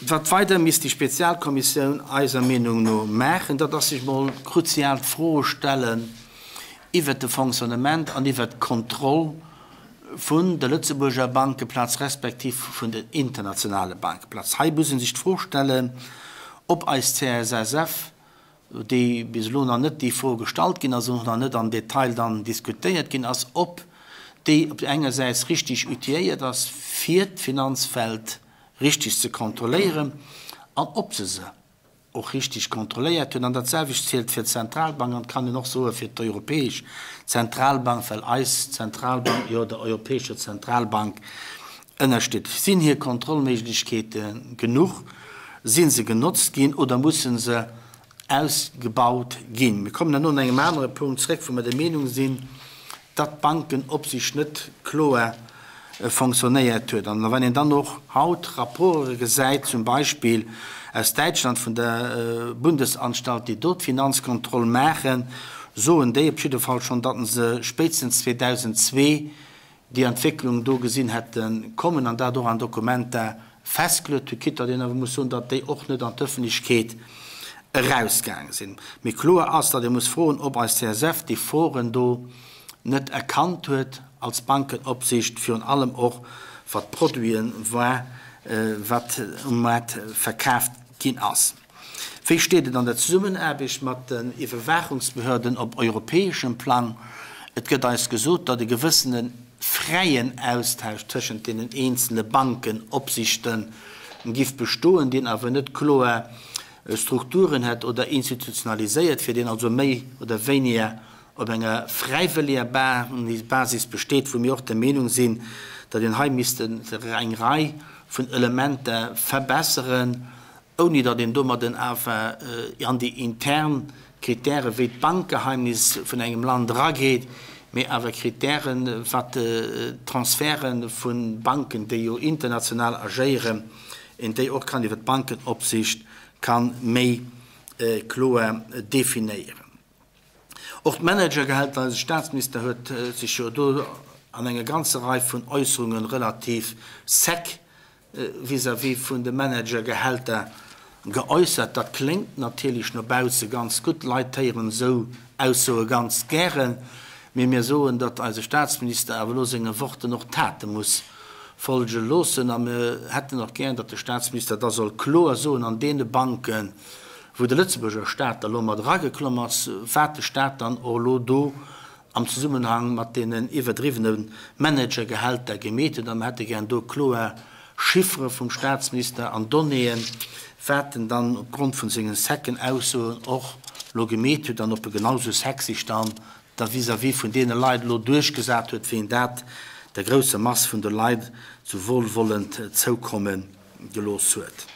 Wat weider misst déi Spezialkommissioun eiser Meenung no maachen, dat ass sech mol kruzial d'Froe stellen iwwert de Fonctionnement an iwwert d'Kontroll vun der Lëtzebuurger Bankeplaz respektiv vun der internationale Bankeplaz. Hei muss ee sech d'Fro stellen, ob eis CSSF, déi bis elo nach net déi Fro gestallt ginn ass, och nach net am Detail dann diskutéiert ginn ass, ob déi op engersäits richtig outilléiert ass, fir d'Finanzwelt richtig ze kontrolléieren an ob se se och richtig kontrolléiert hunn. An datselwecht zielt fir d'Zentralbank an et kann een och soe fir d'Europäesch Zentralbank, well eis Zentralbank jo der Europäescher Zentralbank ënnersteet. Sinn hir Kontrollméiglechkeete genuch? Si se genotzt ginn oder musse se ausgebaut ginn? Mir kommen herno an engem anere Punkt zréck, wou mer der Meenung sinn, datt d'Bankenopsicht net kloer fonctionnéiert huet. An wann een dann och haut Rapporte gesäit, zum Beispill aus Däitschland vun der Bundesanstalt, déi do d'Finanzkontroll maachen, soen déi op jidde Fall schonn, datt se spéitstens 2002 déi Entwécklung do gesinn hätte kommen an dat och an Dokumenter festgeluet hu, quitte datt een awer muss soen, datt déi och net an d'Ëffentlechkeet erausgaange sinn. Mee kloer ass, datt ee muss froen, ob eis CSF déi Foren do net erkannt huet als Bankenopsicht, virun allem och wat d'Produite war, wat um Maart verkaaft ginn ass. Wéi steet et an der Zesummenaarbecht mat den Iwwerwaachungsbehörden op europäeschem Plang? Et gëtt eis gesot, datt e gewëssene fräien Austausch tëschent deenen eenzele Bankenopsichte giff bestoen, deen awer net kloer Strukturen hätt oder institutionaliséiert wier, deen also méi oder wéiniger op enger fräiwëlleger Basis besteet, wou mir och der Meenung sinn, datt een hei misst eng Rei vun Elementer verbesseren, ouni datt een domadden awer an déi intern Kritäre wéi d'Bankgeheimnis vun engem Land erageet, mee awer Kritären, wat d'Transferte vu Banken, déi jo international agéieren, een déi och kann iwwer d'Bankenopsicht ka méi kloer definéieren. Och d'Managergehälter, eise Staatsminister huet sech jo do an enger ganzer Rei vun Äusserunge relativ sec vis-à-vis vun de Managergehälter geäussert. Dat kléngt natierlech no bausse ganz gutt, d'Leit héieren esou Aussoe ganz gären, mee mir soen, datt eise Staatsminister awer elo senge Worten och Tate muss folge loossen. A mir hätten och gären, datt de Staatsminister da soll kloer soen, an deene Banken, wou de Lëtzebuerger Staat da lo mat erageklomm ass, wat de Staat dann och elo do am Zesummenhang mat deenen iwwerdriwwene Managergehälter gemeet huet. A mer hätte gären do kloer Chiffere vum Staatsminister an Donnéeën, wat en dann opgrond vun sengen secken Aussoen och lo gemeet huet an ob e genau sou sec sech dann da vis-à-vis vun deene Leit elo duerchgesat huet, wéi en dat der grousser Mass vun de Leit sou wohlwollend zoukomme gelooss huet.